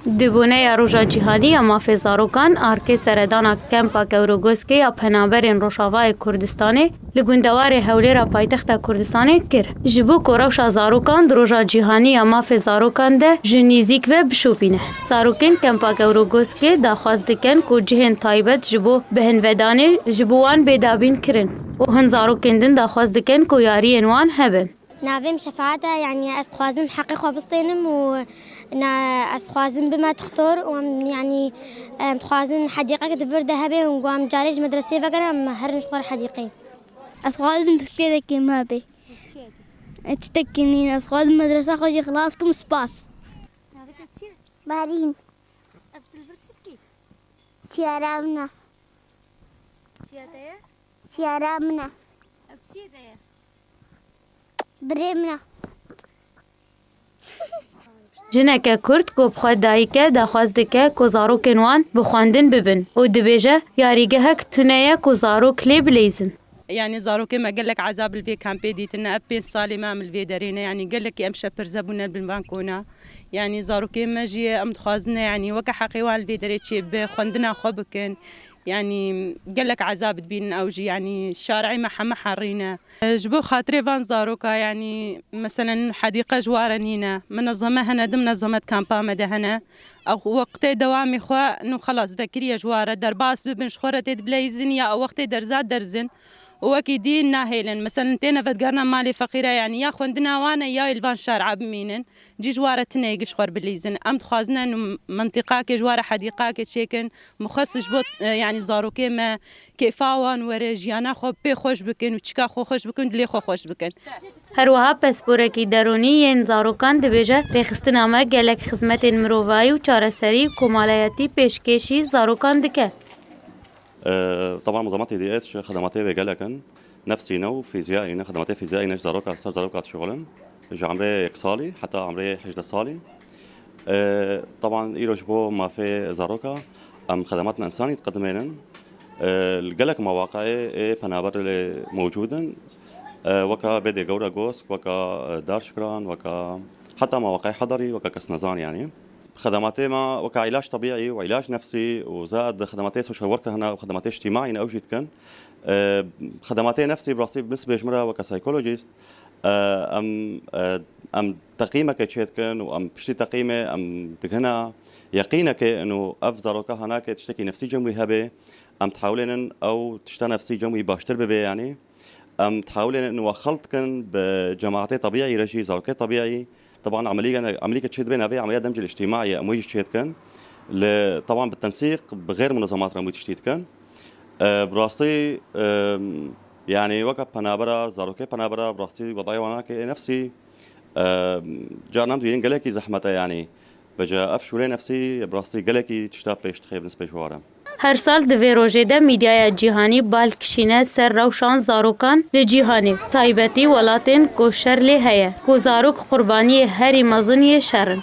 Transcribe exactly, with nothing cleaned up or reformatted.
Di boneya Roja Cîhanî ya Mafê Zarokan, arkê seredana Kempa Kewrogoskê ya Penaberên Rojavayê Kurdistanê li gundewarê Hewlêra paytexta Kurdistanê kir. Ji bo ku rewşa zarokan di Roja Cîhanî ya Mafê Zarokan de ji nîzîk ve bişopîne. Zarokên Kempa Kewrogoskê daxwaz dikin ku cihên taybet ji bo bihinvedanê ji bo wan bê dabîn kirin û hin zarokên din daxwaz dikin ku yariyên wan hebin. Navê min Şefaet e, yanî ez dixwazim heqê xwe bistênim û na, ez dixwazim bime dixtor û em, yanî, em dixwazin hedîqek di vir de hebe û ku em carê ji medresê vegerin, em herin ji xwe re hedîqê. Ez dixwazim bisikleteke me be. E, tiştekî nîne, ez dixwazim medresa xwe jî xilas kim, spas. Navê te çi ye? Barîn. Ev tu li vir çi dikî? Siyara min e. Çiya te ye? Siyara min e. Ev çiyê te ye? Birê min e. Jineke Kurd ku bi xwe dayik e, daxwaz dike ku zarokên wan bi xwendin bibin û dibêje, yarîgehek tune ye ku zarok lê bileyzin. Yanî zarokê me gelek ezab li vê kampê dîtine. Ev pênc salê me em li vê derê ne. Yanî gelekî em şepirze bûne bin van kona. Yanî zarokê me jî em dixwazine, yanî weke heqê wan li vê derê çêbibe, xwendina xwe bikin. Yanî gelek ezab dibînin ew jî, yanî şarê me heme herî ne. Ji bo xatirê van zaroka, yanî meselen hedîqe ji wa re nîne. Minezeme hene, di minezeme di kampa me de hene. Ew wextê dewamê xwe nû xelas vekiriye ji wa re, derbas bibin, ji xwe re tê dibileyzin ya ew wextê derza derzin. Û wekî dî nahêlin. Meselen têne vedigerina malê feqîre, yanî ya xwendina wan e ya li van şar'a bimînin. Cî ji wa re tune yek ji xwe re bilîzin. Em dixwazin nû mintîqakê ji wa re hedîqakê çêkin. Muxesis ji bo, e, yanî zarokê me kêfa wan were, jiyana xwe pê xweş bikin û çika xwe xweş bikin, dilê xwe xweş bikin. Her wiha pisporekî derûnî yên zarokan dibêje, rêxistina me gelek xizmetên mirovayî û çareserî û komalayetî pêşkêşî zarokan dike. Ee, taban muzamat hediye xedematê ve gelek in. Nefsî ne û fîziyayî ne. Xedematê fîziyayî ne ji zaroka, ser zaroka dişixulin. Ji emrê yek salî heta emrê hejdeh salî. Ee, taban îro ji bo mafê zaroka em xedematên însanî diqedimênin. Ee, li gelek mewaqeyê ê penaber lê mewcûd in. Ee, weka Bêdê Gewre Gosk, weka, e, Dar Şikran, weka heta mewaqeyê Hedarî, weka kes nezan yanî. Xedematê me weka îlaç tebîî û îlaç nefsî û zad xedematê social worker hene û xedematê îctîmaî ne ew jî dikin. Ee, xedematê nefsî bi rastî bi nisbê ji min re weka psychologist, ee, em, ee, em teqîmeke çê dikin û em piştî teqîmê em digihine yeqînekê û ev zaroka hanake tiştekî nefsî cem wî hebe, em dihewlênin ew tişta nefsî cem wî baştir bibe yanî. Em dihewlênin û we xelt dikin bi cemaetê tebîî re jî, zarokê tebîî. Teban emelîke, emelîke çê dibe navê emeliya demcil îctîmaî ye, em wê jî çê dikin. Li, teban bi tensîq, bi xêr munezemat re em wî tiştî dikin. E, bi rastî, e, yanî weke penabera, zarokê penabera, bi rastî wedayê wan nake nefsî. E, carnan dibînin gelekî zehmet e yanî. Vêca ev şûlê nefsî bi rastî gelekî tişta pêş dixe bi nisbê ji wan re. Her sal di vê rojê de mîdyaya cîhanî bal kişîne ser rewşan zarokan li cîhanê, taybetî welatên ku şer lê heye, ku zarok qurbaniyê herî mezin yê şer in.